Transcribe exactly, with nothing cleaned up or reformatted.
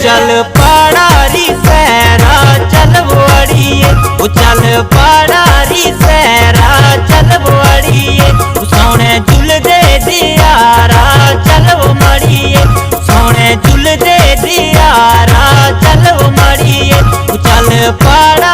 चल पाड़ा री सैरा चल वो अड़िए, ओ चल पाड़ा री सैरा चल वो अड़िए। ओ सौने झुलदे दियारा चल वो मड़िए, सौने झुलदे दियारा चल वो मड़िए। ओ चल पाड़ा